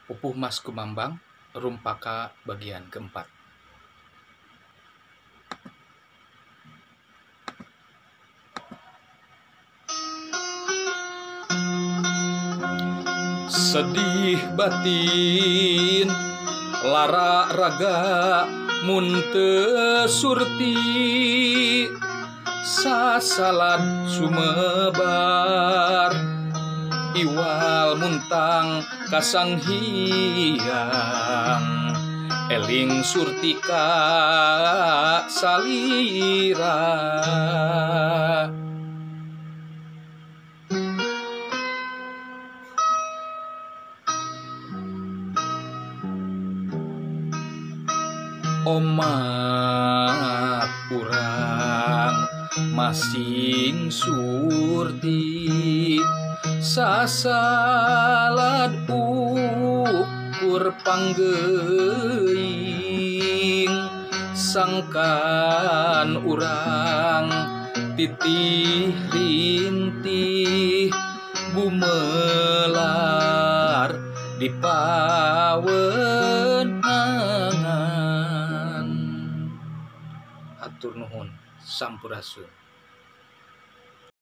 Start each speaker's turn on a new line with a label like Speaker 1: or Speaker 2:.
Speaker 1: Pupuh Maskumambang, Rumpaka bagian keempat. Sedih batin lara raga mun teu surti, sasalad sumebar iwal muntang kasang hiang, eling surtika salira. Omat urang masing surti, sasalad ukur panggeuing, sangkan urang titih rintih gumelar di pawenangan. Hatur nuhun, sampurasun.